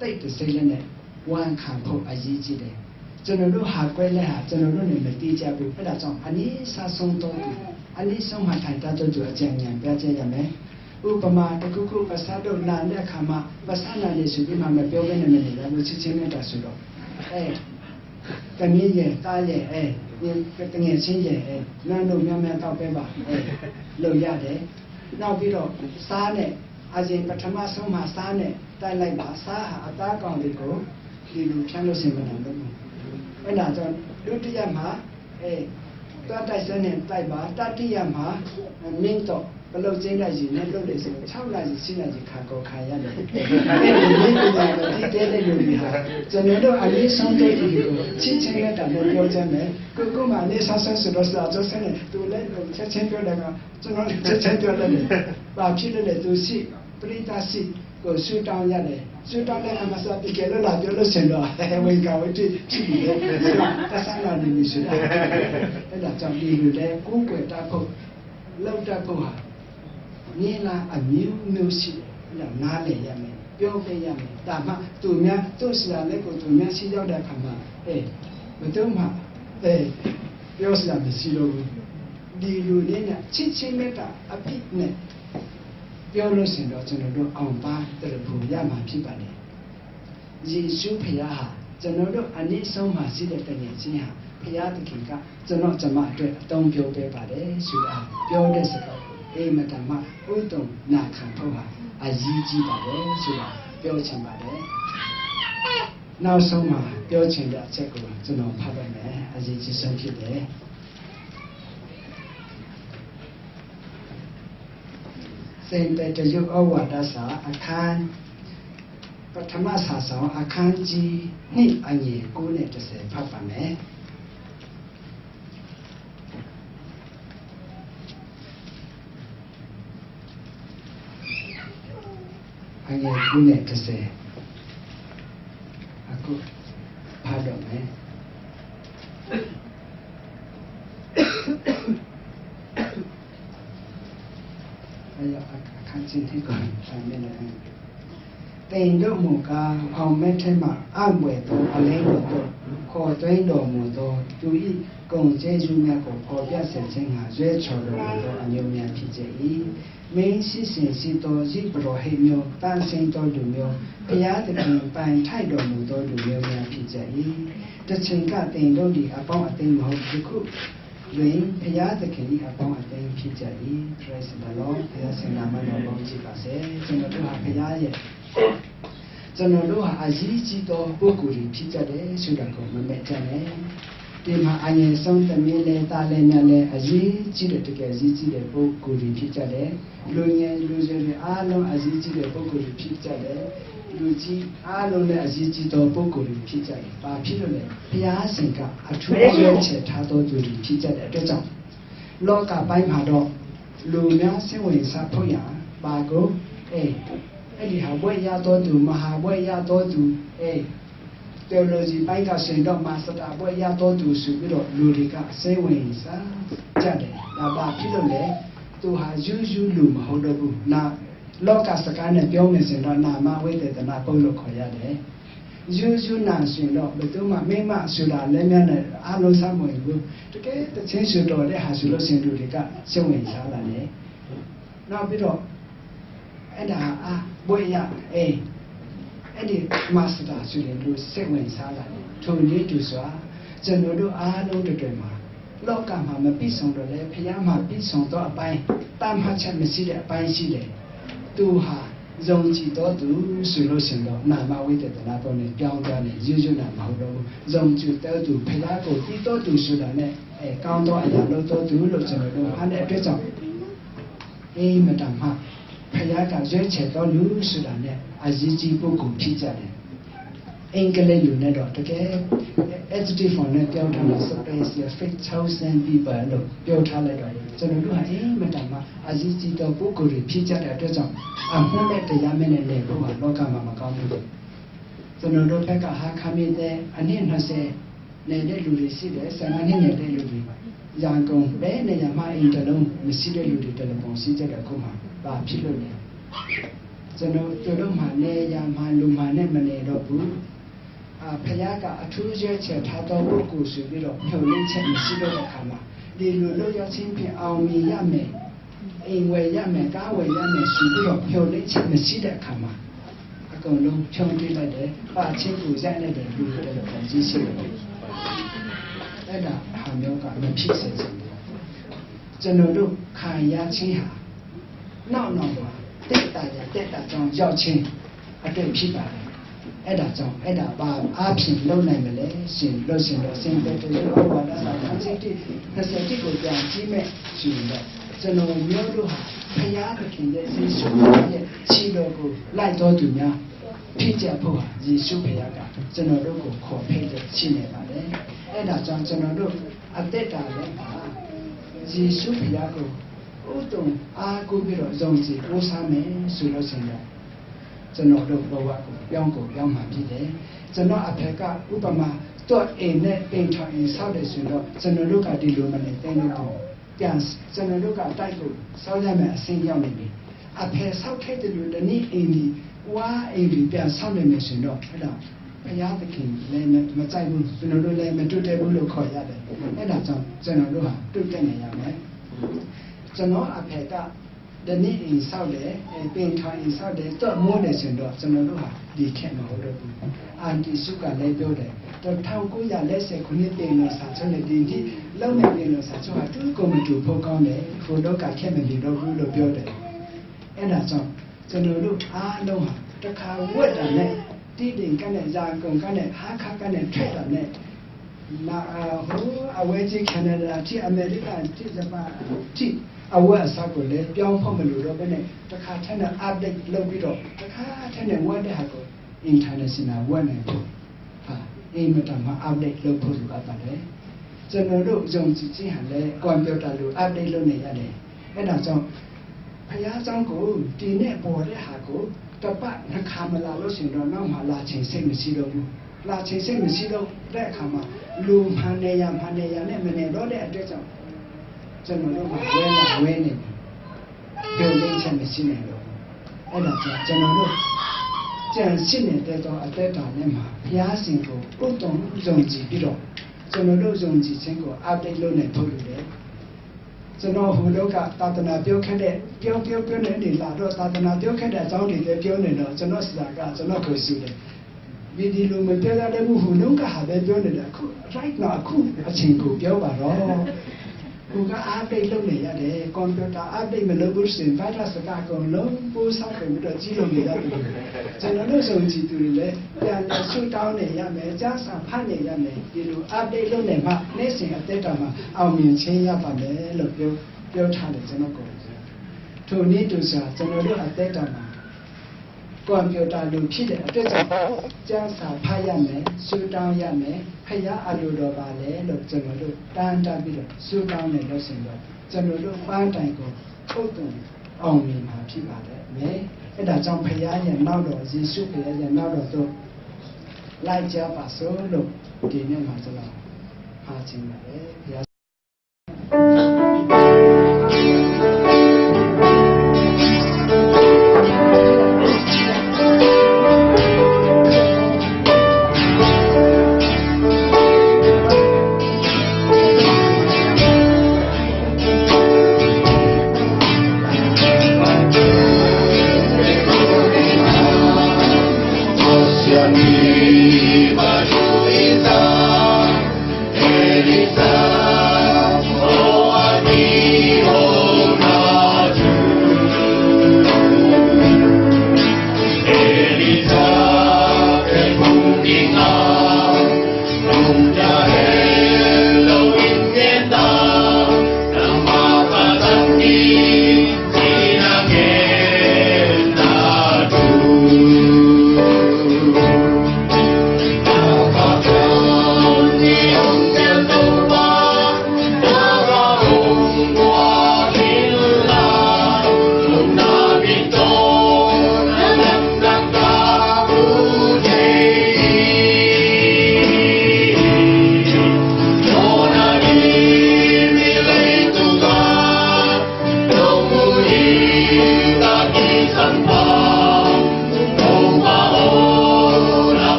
တိတ်တဆိတ်လေးနဲ့ ဝန်ခံဖို့ အရေးကြီးတယ်။ ကျွန်တော်တို့ ဟန်ကွဲလဲဟန် ကျွန်တော်တို့နဲ့ မတိကျဘူး။ အဲ့ဒါကြောင့် အနီးစပ်ဆုံးသောသူ၊ အနီးဆုံးမှာ ထိုင်တတ်သောသူ အကြံဉာဏ်ပြချက်ရမယ်။ ဥပမာတစ်ခုခု ပါးစပ်တို့နာတဲ့အခါမှာ ပါးစပ်နာတယ်ဆိုပြီးမှ မပြောဘဲနဲ့ မနေရဘူး။ ချစ်ခြင်းမေတ္တာဆိုတော့။ အဲ၊ သမီးရယ်၊ သားရယ်၊ အဲ၊ သူငယ်ချင်းရယ်၊ အဲ၊ နွားတို့များများတောက်ပဲပါ၊ အဲ၊ လုပ်ရတယ်။ နောက်ပြီးတော့ စားနဲ့၊ အရင်ပထမဆုံးမှာ စားနဲ့တိုက်လိုက်ပါ။ စားဟာ အသားကောင်တွေကို ဒီလိုဖြန်းလို့ ဆင်မတန်လို့။ အဲ့ဒါကြောင့် ဒုတိယမှာ၊ အဲ၊ သွားတိုက်စွဲနဲ့တိုက်ပါ။ တတိယမှာ၊ မင်းတော့ ကလုတ်ကျင်းတဲ့ရေနဲ့လုပ်တယ်ဆိုရင် ခြောက်နာရီ၊ ဆယ်နာရီ ခံကောခံရတယ်။ အဲ့ဒီနည်းပညာကို သိတဲ့လူတွေဟာ ကျွန်တော်တို့ အနည်းဆုံး တို့ကို ချစ်ခြင်းမေတ္တာနဲ့ ပြောကြမယ်။ ကိုယ့်ကိုယ်မှာ အနည်းဆုံး ဆုံးဆိုတော့ စာချုပ်ဆက်နေ၊ သူလည်း ချက်ချင်းပြောတယ်က၊ ကျွန်တော်လည်း ချက်ချင်းပြောတယ်။ ဘာဖြစ်လို့လဲ။ သူရှိ၊ ပရိသတ်ရှိကို ဆုတောင်းရတယ်။ ဆုတောင်းတဲ့အခါမှာ စာပေကယ်လို့ လာပြောလို့ရှိရင်တော့ ဝင်ကဝေး ဖြစ်နေတယ်။ တတ်ဆန်းလာနေပြီဆိုတာ။ အဲ့ဒါကြောင့် ဒီလိုလဲ ကိုးကွယ်တတ်ဖို့ လုပ်တတ်ဖို့ဟာ နည်းလမ်းအမျိုးမျိုးရှိတယ်။ အဲ့ဒါနားလည်ရမယ်၊ ပြောပေးရမယ်။ ဒါမှ သူများ၊ သူ့ဆရာလက်ကို သူများဆီရောက်တဲ့အခါမှာ အဲ၊ ဘယ်သူမှ၊ အဲ၊ ပြောစရာမရှိတော့ဘူး။ ဒီလိုနဲ့ ချစ်ခြင်းမေတ္တာအပြည့်နဲ့ ပြောလို့ရှိရင်တော့ ကျွန်တော်တို့ အောင်ပန်းသရဖူရမှာ ဖြစ်ပါတယ်။ ယေရှုဖခင်ဟာ ကျွန်တော်တို့ အနည်းဆုံးမှာရှိတဲ့ သူငယ်ချင်းဟာ ဘုရားသခင်က ကျွန်တော့်၊ ကျွန်မအတွက် အသုံးပြုပေးပါတယ်ဆိုတာ ပြောတဲ့စကားကို အင်မတန်မှ ဦးတုံနာခံဖို့ဟာ အရေးကြီးပါတယ်ဆိုတာ ပြောချင်ပါတယ်။ နောက်ဆုံးမှာ ပြောချင်တဲ့အချက်ကို ကျွန်တော် ဖတ်လိုက်မယ်။ အရေးကြီးဆုံးဖြစ်တယ်။ စင်ပေတရုတ်ဩဝါဒစာ အခန်း၊ ပထမစာစောင် အခန်းကြီးနှစ် အငယ်ကိုးနဲ့ တစ်ဆယ် ဖတ်ပါမယ်။ အငယ်ကိုးနဲ့ တစ်ဆယ် အခုဖတ်တော့မယ်။ အဲ့တော့ အခန်းကြီးနှစ်ကို ဖတ်မယ်နော်။ သင်တို့မူကား အောင်မက်ထဲမှာ အံ့ဘွယ်သော အလင်းတော်သို့ ခေါ်သွင်းတော်မူသော သူ၏ဂုဏ်ကျေးဇူးများကို ဖော်ပြစေခြင်းငှာ ရွေးချယ်တော်မူသော အမျိုးများ ဖြစ်ကြ၏။ မင်းရှိစေရှိသော ယဇ်ပုရောဟိတ်မျိုး၊ သန့်ရှင်းသောလူမျိုး၊ ဘုရားသခင် ပိုင်ထိုက်တော်မူသော လူမျိုးများ ဖြစ်ကြ၏။ တစ်ချိန်က သင်တို့သည် အပေါင်းအသင်းမဟုတ်၊ ယခု တွင် ဘုရားသခင်၏ အပေါင်းအသင်း ဖြစ်ကြ၏။ Praise the Lord. ဘုရားရှင်နာမတော် ဘုန်းကြီးပါစေ။ ကျွန်တော်တို့ဟာ ဘုရားရဲ့၊ ကျွန်တော်တို့ဟာ အရေးကြီးသော ပုဂ္ဂိုလ်တွေ ဖြစ်ကြတယ်ဆိုတာကို မမေ့ကြနဲ့။ ဒီမှာ အငယ်ဆုံး သမီးလည်း သားလည်း များလည်း အရေးကြီးတဲ့၊ တကယ်အရေးကြီးတဲ့ ပုဂ္ဂိုလ်တွေ ဖြစ်ကြတယ်။ လူငယ်လူရွယ်တွေ အားလုံး အရေးကြီးတဲ့ ပုဂ္ဂိုလ်တွေ ဖြစ်ကြတယ်။ လူကြီးအားလုံးလည်း အရေးကြီးသော ပုဂ္ဂိုလ်တွေ ဖြစ်ကြတယ်။ ဘာဖြစ်လို့လဲ။ ဘုရားရှင်က အထူးရွေးချယ်ထားသော သူတွေ ဖြစ်ကြတဲ့အတွက်ကြောင့် လောကပိုင်းမှာတော့ လူများ စိတ်ဝင်စားဖို့ရာ ဘာကို၊ အဲ၊ အဲ့ဒီဟာ ဘွဲ့ရသောသူ၊ မဟာဘွဲ့ရသောသူ၊ အဲ၊ theology ပိုင်းကဆိုရင်တော့ မတ်စတာဘွဲ့ရသောသူ ဆိုပြီးတော့ လူတွေက စိတ်ဝင်စားကြတယ်။ ဒါဘာဖြစ်လို့လဲ။ သူဟာ ရိုးရိုးလူ မဟုတ်တော့ဘူး။ နာ၊ လောကစကားနဲ့ ပြောမယ်ဆိုရင်တော့ နာမဝိသေသနပုတ်လို့ ခေါ်ရတယ်။ ရိုးရိုးနာဆိုရင်တော့ ဘယ်သူမှ၊ မိန်းမဆိုတာလည်း များနဲ့ အားလုံး စားမဝင်ဘူး။ တကယ် သီချင်းဆိုတော်တဲ့ဟာ ဆိုလို့ရှိရင် လူတွေက စိတ်ဝင်စားလာတယ်။ နောက်ပြီးတော့ အဲ့ဒါဟာ အာ၊ ဘွဲ့ရ၊ အဲ၊ အဲ့ဒီ မတ်စတာဆိုရင် လူစိတ်ဝင်စားလာတယ်။ ထိုနည်းတူစွာ ကျွန်တော်တို့ အားလုံးတကယ်မှာ လောကမှာ မပြည့်စုံတော့လည်း ဘုရားမှာ ပြည့်စုံသောအပိုင်း၊ သတ်မှတ်ချက်မရှိတဲ့ အပိုင်းရှိတယ်။ သူဟာ ယုံကြည်သောသူ ဆိုလို့ရှိရင်တော့ နာမဝိသေသနပုတ်နဲ့ ပြောင်းသွားတယ်။ ရိုးရိုးနာ မဟုတ်တော့ဘူး။ ယုံကြည်သောသူ၊ ဘုရားကို သိသောသူ ဆိုတာနဲ့ အဲ၊ ကောင်းသောအရာလုပ်သောသူလို့ ကျွန်တော်တို့ ဖတ်တဲ့အတွက်ကြောင့် အင်မတန်မှ ဘုရားက ရွေးချယ်သောလူ ဆိုတာနဲ့ အရေးကြီးပုဂ္ဂိုလ် ဖြစ်ကြတယ်။ အင်္ဂလိပ်လိုနဲ့တော့ တကယ် adjective form နဲ့ ပြောထားတာ special faith chosen people လို့ ပြောထားလိုက်တော့ ကျွန်တော်တို့ဟာ အင်မတန်မှ အရေးကြီးသော ပုဂ္ဂိုလ်တွေ ဖြစ်ကြတဲ့အတွက်ကြောင့် အမှုမဲ့ တရားမဲ့နဲ့ လဲဖို့ဟာ လောကမှာ မကောင်းဘူး။ ကျွန်တော်တို့ဘက်က ဟားခါမင်းသဲ အနှစ်နှစ်ဆယ် နေတဲ့လူတွေရှိတယ်။ ဆယ့်ငါးနှစ် နေတဲ့လူတွေ။ ရန်ကုန် ဘယ်နေရာမှ အိမ်တစ်လုံးမရှိတဲ့လူတွေ တယ်လီဖုန်း ရှိကြတယ်။ အခုမှ ဘာဖြစ်လို့လဲ။ ကျွန်တော်တို့မှာ နေရာမှန်၊ လူမှန်နဲ့ မနေတော့ဘူး။ အာ၊ ဘုရားက အထူးရွေးချယ်ထားသော ပုဂ္ဂိုလ်ဆိုပြီးတော့ မျှော်လင့်ချက် မရှိတော့တဲ့အခါမှာ ဒီလိုလုပ်ရခြင်းဖြင့် အောင်မြင်ရမယ်။ အိမ်ဝယ်ရမယ်၊ ကားဝယ်ရမယ်ဆိုပြီးတော့ မျှော်လင့်ချက်မရှိတဲ့အခါမှာ အကုန်လုံးဖြုန်းတီးလိုက်တယ်။ ပာ်ချင်ပူဇက်နဲ့တယ် လူတွေတော့ကြီးရှိတယ်။ အဲ့ဒါဟာမျိုးကမဖြစ်စေချင်ဘူး။ ကျွန်တော်တို့ခံရခြင်းဟာ နောက်နောက်မှာ သက်သာရာသက်သာကြောင်းရောက်ခြင်းအတွက်ဖြစ်ပါတယ်။ အဲ့ဒါကြောင့် အဲ့ဒါဘာအားဖြင့်လုပ်နိုင်မလဲရှင်၊ လို့ရှင်တော့ စင်ကြယ်တရုပ်ဩဝါဒစာ ခန်းကြီးတစ် နှစ်ဆယ့်တစ်ကို ပြန်ကြည့်မယ်ဆိုရင်တော့ ကျွန်တော်မျိုးတို့ဟာ ဘုရားသခင်ရဲ့ ယေရှုရဲ့ခြေတော်ကို လိုက်တော်သူများ ဖြစ်ကြဖို့ဟာ ယေရှုဘုရားက ကျွန်တော်တို့ကို ခေါ်ဖဲ့တဲ့ ရှိနေပါတယ်။ အဲ့ဒါကြောင့် ကျွန်တော်တို့ အသက်တာထဲမှာ ယေရှုဘုရားကို ဥတုံအားကိုးပြီးတော့ ယုံကြည်ကိုးစားမယ်ဆိုလို့ရှိရင်တော့ ကျွန်တော်တို့ဘဝကို ပြောင်းကိုပြောင်းမှာဖြစ်တယ်။ ကျွန်တော်အဖေက ဥပမာ တွတ်အိမ်နဲ့ ပင်ထောင်အိမ်ဆောက်တယ်ဆိုရင်တော့ ကျွန်တော်တို့က ဒီလိုမနေသင့်တော့ဘူး။ ပြန်၊ ကျွန်တော်တို့က တိုက်ကို ဆောက်ရမယ့်အဆင့်ရောက်နေပြီ။ အဖေဆောက်ခဲ့သလို တနည်းအိမ်တွေ ဝါအိမ်တွေ ပြန်ဆောက်နိုင်မယ်ဆိုရင်တော့ အဲ့ဒါ ဘုရားသခင်လည်း မကြိုက်ဘူး၊ ကျွန်တော်တို့လည်း မတိုးတက်ဘူးလို့ ခေါ်ရတယ်။ အဲ့ဒါကြောင့် ကျွန်တော်တို့ဟာ တိုးတက်နေရမယ်။ ကျွန်တော်အဖေက ဒီနေ့အိမ်ဆောက်တယ်၊ အဲ၊ ပင်ထောင်အိမ်ဆောက်တယ်၊ တွတ်မိုးတယ်ဆိုရင်တော့ ကျွန်တော်တို့ဟာ ဒီထက်မဟုတ်တော့ဘူး။ အန်တီစုကလည်း ပြောတယ်၊ တစ်ထောင်ကိုးရာလေးဆယ့်ခုနှစ် ပင်လုံစာချုပ်နဲ့ ဒီနေ့လုပ်မယ့် ပင်လုံစာချုပ်ဟာ တူကိုမတူဖို့ကောင်းတယ်၊ ဟိုတုန်းက ခက်မနေတော့ဘူးလို့ ပြောတယ်။ အဲ့ဒါကြောင့် ကျွန်တော်တို့အားလုံးဟာ တစ်ခါဝတ်တာနဲ့ တီးတိန်ကတ်နဲ့ ရန်ကုန်ကတ်နဲ့ ဟားခါးကတ်နဲ့ ထွက်တာနဲ့ နာ၊ အာ၊ ဟို၊ အဝဲကြီး Canada ထိ၊ အမေရိကန်ထိ၊ ဂျပန်ထိ အဝတ်အစားကိုလည်း ပြောင်းဖို့မလိုတော့ဘဲနဲ့ တစ်ခါထဲနဲ့ update လုပ်ပြီးတော့ တစ်ခါထဲနဲ့ ဝတ်တဲ့ဟာကို international ဝတ်နိုင်ဖို့ဟာ အင်မတန်မှ update လုပ်ဖို့ လိုအပ်ပါတယ်။ ကျွန်တော်တို့ ယုံကြည်ခြင်းဟာလည်း ကွန်ပျူတာလို update လုပ်နေရတယ်။ အဲ့ဒါကြောင့် ဘုရားကျောင်းကို ဒီနေ့ပေါ်တဲ့ဟာကို တစ်ပတ်နှစ်ခါ မလာလို့ရှိရင်တော့ နောက်မှာလာချင်စိတ်မရှိတော့ဘူး။ လာချင်စိတ်မရှိတော့တဲ့အခါမှာ လူမှန်နေရာ မှန်နေရာနဲ့ မနေတော့တဲ့အတွက်ကြောင့် ကျွန်တော်တို့မှာ ဝဲလာဝဲနေတယ်။ မျှော်လင့်ချက်မရှိနိုင်တော့ဘူး။ အဲ့ဒါကြောင့် ကျွန်တော်တို့ ကျန်ရှိနေတဲ့ အသက်တာထဲမှာ ဘုရားရှင်ကို ဥတုံယုံကြည်ပြီးတော့ ကျွန်တော်တို့ ယုံကြည်ခြင်းကို update လုပ်နိုင်ဖို့လိုတယ်။ ကျွန်တော် ဟိုတုန်းက သာသနာပြောခဲ့တဲ့၊ ပြောပြောပြောနေနေ လာတော့ သာသနာပြောခဲ့တဲ့အကြောင်းတွေလည်း ပြောနေတော့ ကျွန်တော့်ဆရာက ကျွန်တော့်ကို ဆိုတယ်။ မင်း ဒီလိုမပြောရသေးဘူး၊ ဟိုတုန်းကဟာပဲ ပြောနေတယ်။ အခု right now အခုအချိန်ကို ပြောပါတော့။ ဟိုက update လုပ်နေရတယ်။ ကွန်ပျူတာ update မလုပ်ဘူးဆိုရင် ဗိုင်းရပ်စ်က အကုန်လုံး ပိုးစပ်ကုန်ပြီးတော့ ကြီးလို့နေရတယ်။ ကျွန်တော်တို့ ယုံကြည်သူတွေလည်း ပြန်လည်ဆုတောင်းနေရမယ်၊ ကျမ်းစာဖတ်နေရမယ်။ ဒီလို update လုပ်နေမှ နေ့စဉ်အသက်တာမှာ အောင်မြင်ခြင်းရပါမယ်လို့ ပြော၊ ပြောထားတယ် ကျွန်တော့်ကိုယ်တိုင်။ ထိုနည်းတူစွာ ကျွန်တော်တို့ အသက်တာမှာ ကွန်ပျူတာလို ဖြစ်တဲ့အတွက်ကြောင့် ကျမ်းစာဖတ်ရမယ်၊ ဆုတောင်းရမယ်၊ ဘုရားအလိုတော်ဘာလဲလို့ ကျွန်တော်တို့ တမ်းတမ်းပြီးတော့ ဆုတောင်းနေလို့ရှိရင်တော့ ကျွန်တော်တို့ ပန်းတိုင်ကို ထိုးသွင်းအောင်မြင်မှာ ဖြစ်ပါတယ်။ အမင်။ အဲ့ဒါကြောင့် ဘုရားရဲ့နောက်တော်၊ ယေရှုဘုရားရဲ့နောက်တော်သို့ လိုက်ကြပါစို့လို့ ဒီနေ့မှာ ကျွန်တော် ဖတ်ချင်ပါတယ်။ ဘုရား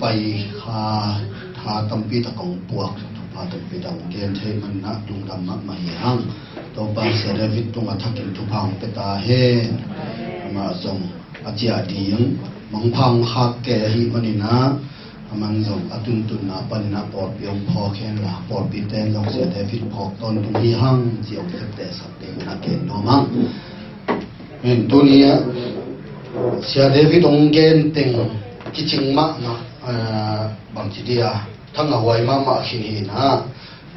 Pai kha, tha tampi tak hong puak, thupha tampi tak hong gen thei manin ah lungdam mahmah hi hang. Topa Sia David tungah thakin thupha hong pia ta hen. Amah zong a ciah ding mangpha hong khak kei ahih manin ah, aman zong a tuntunna panin ah pawlpi hong phawk hen la, pawlpite in zong Sia David phawk tawntung hi hang ci hong septehsak dingin ah ken nuam hang. Hen, tuni ah Sia David hong gen teng kicing mahmah, aa, bangci dia, thangahhuai mahmah khin hi na.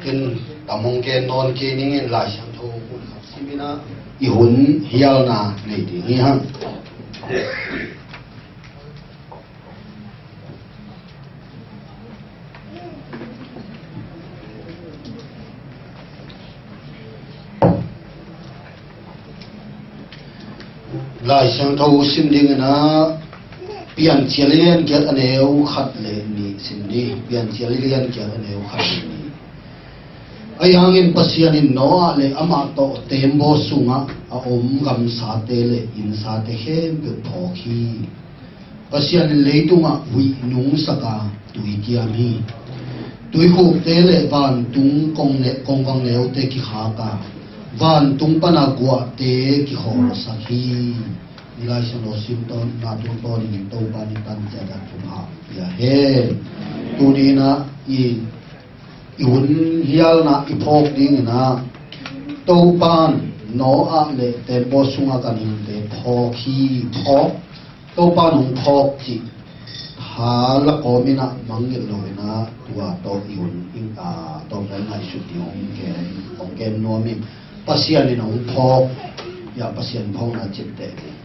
Ken tam hong gen nawn kei ning in, Lai Siangtho hun khat simin ah i hun hialna nei ding hi hang. Lai Siangtho sim dingin ah, Piancil lian giat a neu khat le nih sim ni. Piancil lian giat a neu khat le nih. Ahi hangin Pasian in Noah le amah tawh teembaw sungah a om gamsate le innsate khempeuh phawk hi. Pasian in leitungah huih nungsak a tui kiam hi. Tuikhukte le vantung kong ne-, kongvang neute kikhak a, vantung pana guahte kikhawlsak hi. Ni Lai Siangtho sim tawn, na tungtawnin Topa ni tan ciat a thupha pia hen. Tuni in ah i i hun hialna i phawk dingin ah, Topan Noah le teembaw sunga ganhingte phawk hi, phawk. Topan hong phawk cih tha la kawmin ah mangngilh loin ah, tua tawh i hun in, a, Topa i ngaihsut ding hong gen, hong gen nuam ing. Pasian in hong phawk, ya, Pasian phawkna cipteh ding.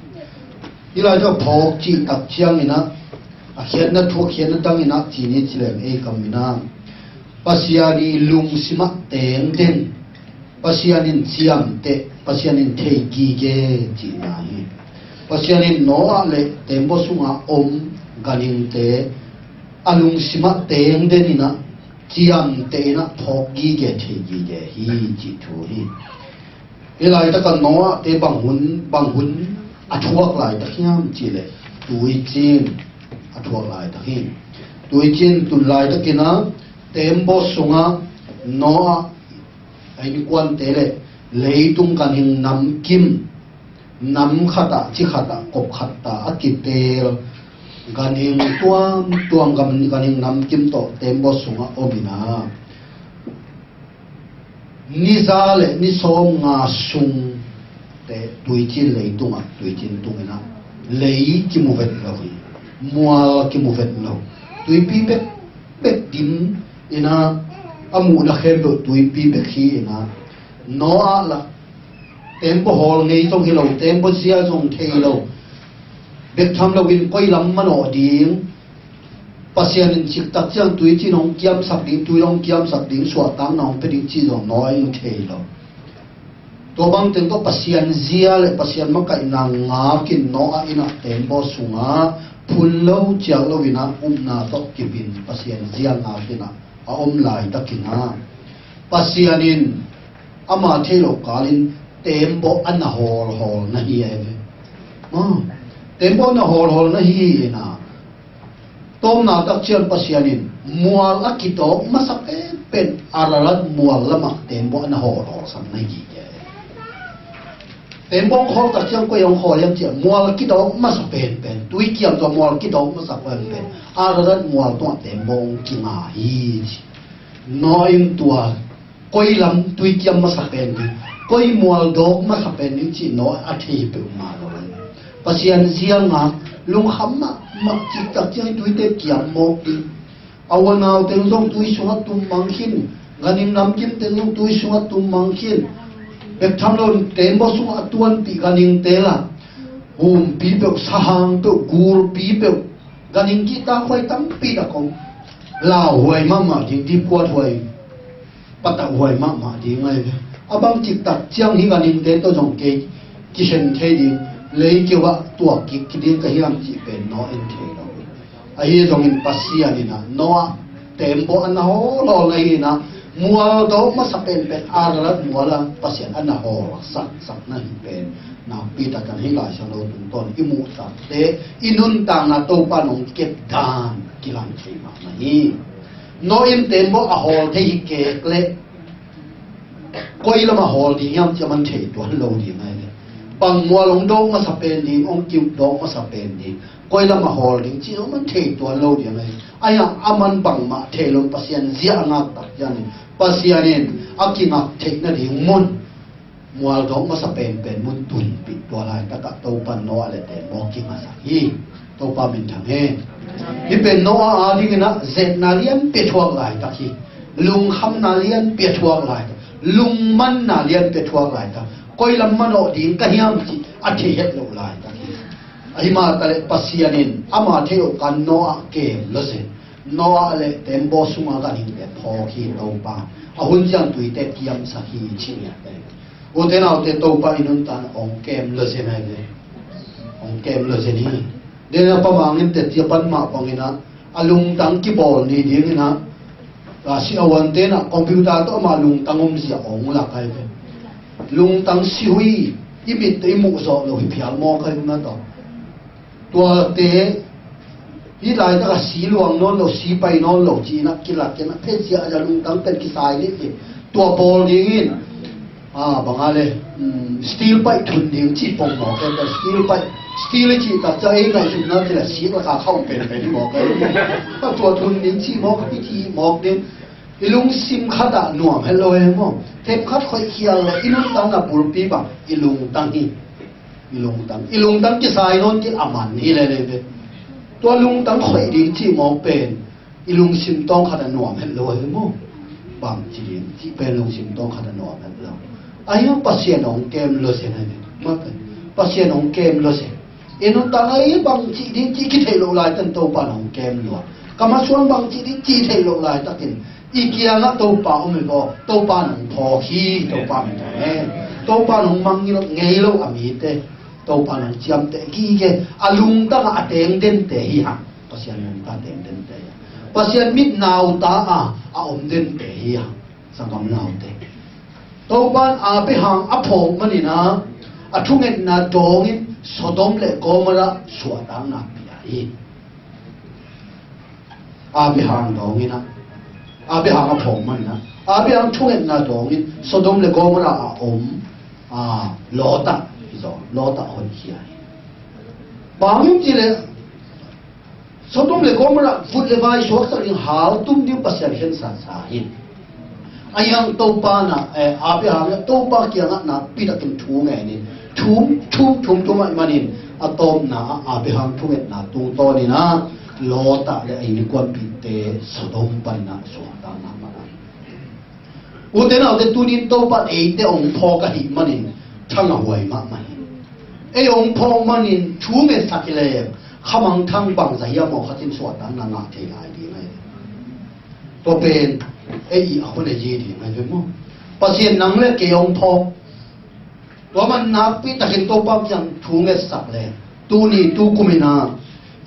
Hih lai tawh phawk cih tak ciangin ah, a khiatna thu, a khiatna dangin ah ci ni ci leng ei kam in ah, Pasian i lungsim ah tengden, Pasian in ciamteh, Pasian in thei gige cihna hi. Pasian in Noah le teembaw sunga om ganhingte a lungsim ah tengden in ah, ciamteh in ah phawk gige, thei gige hi cih thu hi. Hih laitak ah Noah te bang hun, bang hun a thuak laitak hiam cih leh, tuicin a thuak laitak hi. Tuicin tun laitakin ah, teembaw sungah Noah a innkuante le leitung ganhing namkim, nam khat ah, ci khat ah, kop khat ah a kiteel ganhing tuamtuam, gan-, ganhing namkim tawh teembaw sungah om in ah, ni za le ni sawmnga sung teh tuicin leitungah, tuicin tung in ah, lei kimu vet lo hi, mual kimu vet lo, tuipi bekbek dim in ah, a muhna khempeuh tuipi bek hi in ah, Noah lah teembaw hawl ngei zong hi lo, teembaw zia zong thei lo, bek tham loin koi lam manawh ding, Pasian in ciktak ciang tuicin hong kiamsak ding, tui hong kiamsak ding, suahtakna hong pia ding cih zong Noah in thei lo. Tua bang teng tawh Pasian zia le Pasian makaihna ngakin Noah in ah teembaw sungah phun lo ciak lo in ah, upna tawh kip in Pasian zia ngakin ah a om laitakin ah, Pasian in ama thei lo kalin teembaw a na hawlhawl na hi a hi ve. Ah, teembaw a na hawlhawl na hi in ah, tawmna tak ciang Pasian in mual a kitawk masa penpen Ararat mual lamah teembaw a na hawlhawlsak na hi. Teembaw hong khawl tak ciang koi hong khawl hiam cih leh, mual a kitawk masa penpen, tui kiam tawh mual kitawk masa penpen Ararat mual tungah teembaw hong kinga hi. Noah in tua koi lam tui kiam masa pen ding, koi mual dawk masa pen ding cih Noah a thei peuhmah lo. Pasian zia ngak, lungkham mahmah, ciktak ciang tuite kiam mawk ding. A u a nau teng zong tui sungah tum mang khin, ganhing namkim teng zong tui sungah tum mang khin. Bek tham lo in teembaw sungah a tuanpih ganhingte lah, humpi peuh, sahang peuh, gulpi peuh, ganhing kihtakhuai tampi tak om. Lauhuai mahmah ding, dipkuathuai, patauhhuai mahmah ding ahi ve. A bang ciktak ciang hih ganhingte tawh zong kei kikhen thei ding, lei keu ah tuak kik ding ka hiam cih pen Noah in thei lo. Ahi zongin Pasian in ah Noah teembaw a na hawlhawl na hi in ah, Mual dawk masa penpen Ararat mual ah Pasian a na hawlsak sak na hi pen nakpi takin hih Lai Siangtho tungtawn i muhsakte i nuntakna Topa in hong kep dan kilang thei mahmah hi. Noah in tembaw a hawl thei hi kei leh koi lamah hawl ding hiam cih a man thei tuan lo ding ahi ve. Bang mual hong dawk masa pen ding, hong kiuk dawk masa pen ding, koi lamah hawl ding cih a man thei tuan lo ding ahi. Ahi hang a man bangmah thei lo, Pasian zia a ngak tak ciangin Pasian in a kingak theih nading mun, mual dawk masa penpen mun tunpih tua laitakah Topa in Noah le tembaw kingasak hi. Topa minthang hen. Hih pen Noah a dingin ah zetna lianpi a thuak laitak hi. Lungkhamna lianpi a thuak laitak, lungmanna lianpi a thuak laitak. Koi lam manawh ding ka hiam cih a thei het loh laitak hi. Ahi mah taleh Pasian in ama theih loh kan Noah kem lo zen. Noah le tembaw sunga kan hingte phawk hi Topa. A hun ciang tuite kiamsak hi ci ngiat ahi. Ute naute, Topa i nuntakna hong kem lo zen ahi ve. Hong kem lo zen hi. Dena pa mangin te tia pan mah bangin ah a lungtang kibawl ni dingin ah, a si a huante in ah computer tawh ama lungtang omzia hong lak ahi ve. Lungtang si hui, i mit tawh i muh zawh loh hi phial mawk ahi ve mah tawh. Tuate hih laitak a si luang nawn lo, si pai nawn lo ci-in ah kilak in ah phezia a lungtang pen kisai ni ti. Tua bawl dingin a bang a le, um, steel pipe thun ding ci pong mawk pen, steel pipe, steel i cih tak ciang ei ngaihsutna ci le sik lak a khauh penpen mawk pen. Tua thun ding ci mawk, i ci mawk ding. I lungsim khat ah nuam het lo hi maw. Themkhat khoih khial le i nuntakna bulpi bang i lungtang hi. I lungtang, i lungtang kisai nawn kei a man hi lel ve. Tua lungtang khoih ding cih mawk pen i lungsim tawng khat a nuam het lo hi maw. Bang ci ding cih pen lungsim tawng khat a nuam het lo. Ahi hang Pasian hong kem lo zen ahi ve. Mah pen Pasian hong kem lo zen. I nuntakna i bang cih ding cih kitheih loh laitakin Topa in hong kem lua. Ka masuan bang cih ding cih theih loh laitakin i kiangah Topa om hi baw, Topa in hong phawk hi. Topa min thang hen. Topa in hong mangngilh ngei lo a mite Topa in hong ciamteh gige. A lungtang ah a teng dente hi hang. Pasian lungtang a teng dente hi hang. Pasian mit nauta a a om dente hi hang. Sanggam naute, Topa in Abraham a phawk manin ah a thungetna dawngin Sodom le Gomorrah suahtakna pia hi. Abraham dawngin ah, Abraham a phawk manin ah Abraham thungetna dawngin Sodom le Gomorrah a om, a, Lot ah, Lot ah hoihkhia hi. Bang hiam cih leh Sodom le Gomorrah vut le vai suaksak ding, hau tum ding Pasian khensat sa hi. Ahi hang Topa in ah, eh, Abraham in Topa kiangah nakpi takin thu ngenin, thum, thum, thum, thum ahih manin a tawpna ah Abraham thungetna tungtawnin ah Lot ah le a innkuanpihte Sodom panin ah suaktakna man ahi. Ute naute, tunin Topa in eite hong phawk ahih manin thang a huai mahmah hi. Ei hong phawk manin thu ngetsak hi leng khamangthang bangzah hiam maw khatin suahtakna ngah thei lai ding ahi. Tua pen ei i a hun a yi ding ahi ve maw. Pasian nang le kei hong phawk. Tua man nakpi takin Topa kiang thu ngetsak le, tuni tukum in ah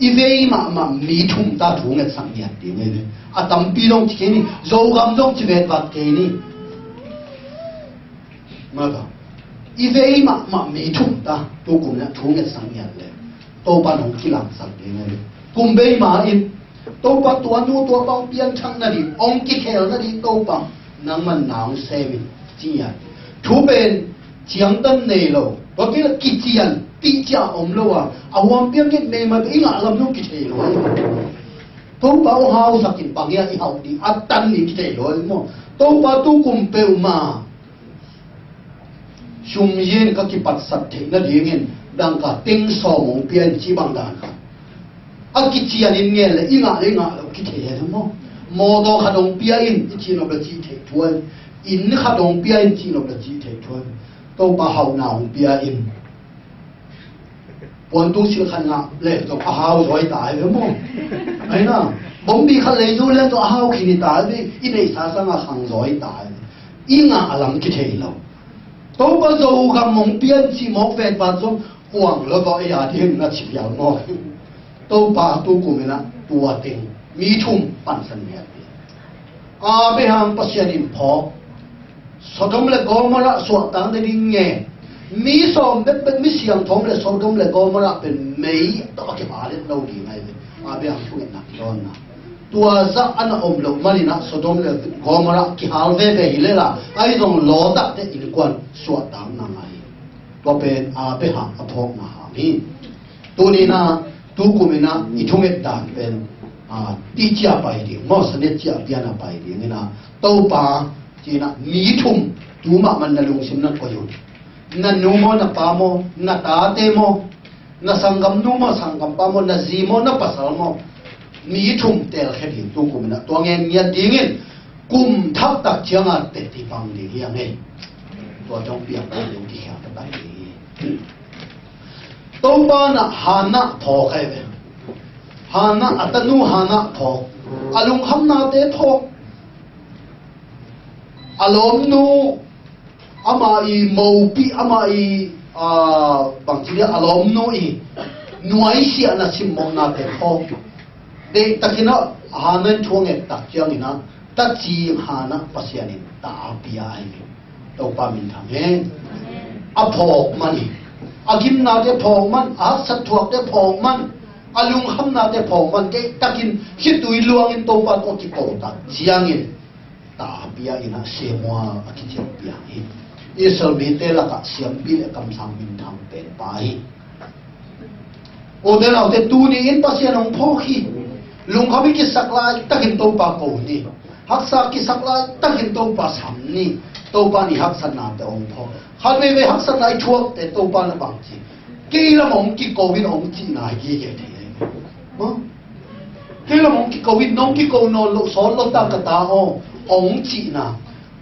i vei mahmah mi thum ta thu ngetsak ngiat ding ahi ve. A tampi dong ci kei ni, Zogam dong ci vetvat kei ni. Maka, i vei mahmah mi thum ta tukum in ah thu ngetsak ngiat le, Topa in hong kilangsak ding ahi ve. Kum bei ma in Topa, tua nu tua pa hong pianthak nading, hong kikhel nading Topa, nangman na hong sem in, ci-in. Thu pen ciangtan nei lo, tua kei la kician, tihcia om lo a, a huam piang kei meimai pen i ngah lam zong kithei lo. Topa hong hausak in bang hia i hauh ding, a tan ding kithei lo maw. Topa tukum peuhmah sum yin ka kipatsak theih nadingin dangka teng sawm hong pia in ci bang dan khat. A kician in ngen le i ngah le i ngah lo kithei hi maw. Mawtaw khat hong pia in i cih nop le cih theih thuai. Inn khat hong pia in cih nop le cih theih thuai. Topa hauhna hong pia in. Puantung sil khat ngah le zong a hau zaw hi ta hi ve maw. Ahi na, bombi khat lei zu le zong a hau khin hi ta hi ve, i neihsa sangin a khang zaw hi ta hi ve. I ngah a lam kithei lo. Topa Zogam hong pia in cih mawk vetvat zong kuang lo zaw ei a ding na ci pial maw. Topa tukum in ah tua teng mi thum pansan ngiat hi. Abraham Pasian in phawk, Sodom le Gomorrah suahtakna ding nge, mi sawm bekbek, mi siangtho le Sodom le Gomorrah pen mei tawh a kihal lo ding ahi ve. Abraham thungetna kidawnna. Tua zah a na om loh manin ah Sodom le Gomorrah kihal veve hi lel a, ahi zong Lot-te innkuan suahtakna ngah hi. Tua pen Abraham a phawkna hang hi. Tuni-in ah, tu kum in ah i thunget dan pen, a, tihciah pai ding maw, sanetciah piana pai ding in ah, Topa, ci-in ah mi thum, tu mahmah na lungsim na koih un. Na nu maw, na pa maw, na tate maw, na sanggamnu maw, sanggampa maw, na zi maw, na pasal maw, mi thum telkhia ding tu kum in ah, tua ngen ngiat dingin kum thak tak ciang a teci pang ding hi hang e. Tua tawh piang ding kikhial ta ding hi. Topa in ah Hannah phawk ahi ve. Hannah, a tanu Hannah phawk. A lungkhamnate phawk. A lawmnu, ama i mopi, ama i, a, bangci dia, a lawmnu i nuaisiahna simmawhnate phawk. Deihtakin ah Hannah in thu a nget tak ciangin ah, tacing Hannah Pasian in ta a pia ahi ve. Topa minthang hen. A phawk man hi. A gimnate phawk man, a haksat thuakte phawk man, a lungkhamnate phawk man, deihtakin khitui luangin Topa tawh kiko tak ciangin, ta a pia in ah Samuel a kician piang hi. Israel mite lakah siampi le kamsang minthang penpa hi. Ute naute, tuni-in Pasian hong phawk hi. Lungkham i kisak laitakin Topa ko ni. Haksa kisak laitakin Topa sam ni. Topa in i haksatnate hong phawk. Khat veivei haksatna i thuakte Topa in a bang ci? Kei lam hong kiko in hong cihna hi gige thei. Maw? Kei lam hong kiko in, nong kiko nawn loh sawt lo ta ka ta aw, hong cihna.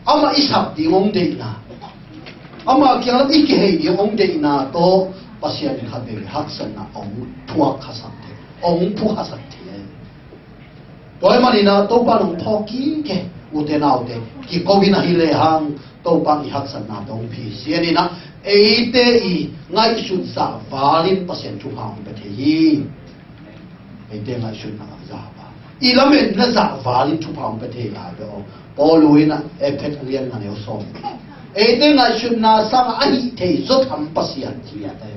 Amah i sap ding hong deihna, ama kiang lam i kihei ding hong deihna tawh Pasian in khat veivei haksatna hong thuak khasak thei, hong phu khasak thei. Tua ahih manin ah Topa in hong phawk kik e, ute naute, kiko in ahi lehang Topa in i haksatna tawh hong phisian in ah, eite i ngaihsut zahval in Pasian thupha hong pia thei hi. Eite ngaihsutna zahval, i lametna zahval in thupha hong pia thei lai ve aw. Paul in ah Efesa lian nga neu sawm. Eite ngaihsutna sangah a hih thei zaw tham Pasian ci a te.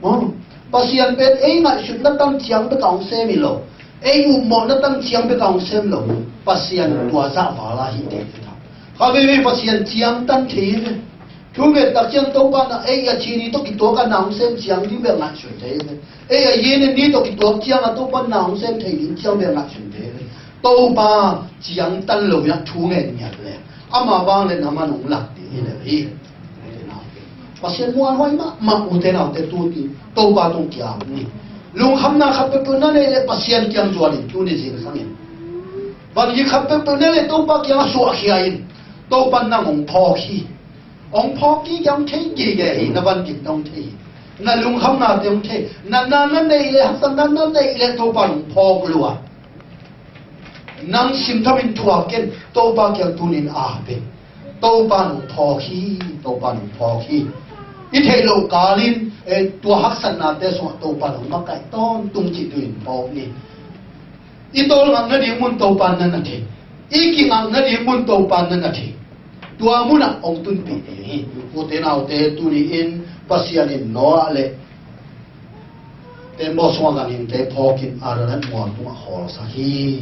Maw? Pasian pen ei ngaihsutna tan ciang bek a hong sem hi lo. Ei upmawhna tan ciang bek a hong sem lo. Pasian tua zahval a hih thei zaw tham. Khat veivei Pasian ciangtan thei hi ve. Thu nget tak ciang Topa in ah ei a thi ni tawh kituak a na hong sem ciang ding bek ngaihsun thei hi ve. Ei a yin ni tawh kituak ciang a Topa na hong sem thei ding ciang bek ngaihsun thei hi. Topa ciangtan lo in ah thu ngen ngiat le, ama vang le na man hong lak ding hi le hi. Pasian muanhuai mahmah, ute naute, tuni Topa tung kiam ni. Lungkhamna khat peuhpeuh na neih le Pasian kiang zuan in, tuni zingsang in. Vanglian khat peuhpeuh na neih le Topa kiang a suahkhia in. Topa in nang hong phawk hi. Hong phawk kik, hong thei gige hi, na van gimna hong thei hi. Na lungkhamnate hong thei. Na, na, na neih le, haksatna na neih le Topa in hong phawk lua. Nang simthamin thuak ken, Topa kiang tuni in a pen. Topa in hong phawk hi, Topa in hong phawk hi. I theih loh kalin, eh, tua haksatnate sungah Topa in hong makaih tawntung cih tu in phawk ni. I tawlngak nading mun Topa in na na thei. I kingak nading mun Topa in na na thei. Tua munah hong tunpih ding hi. Ute naute, tuni-in Pasian in Noah le tembaw sungah ganhingte phawkin Ararat mual tungah khawlsak hi.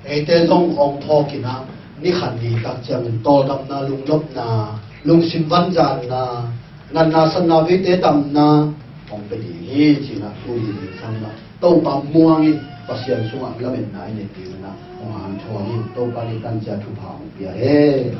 Eite zong hong phawkin ah, ni khat ni tak ciangin tawldamna, lungnopna, lungsim vanzanna, natna satna veite damna hong pia ding hi, ci-in ah tuni zingsang in ah Topa muangin Pasian sungah lametna i neih dingin ah hong hanthawn in, Topa in i tan ciat thupha hong pia hen.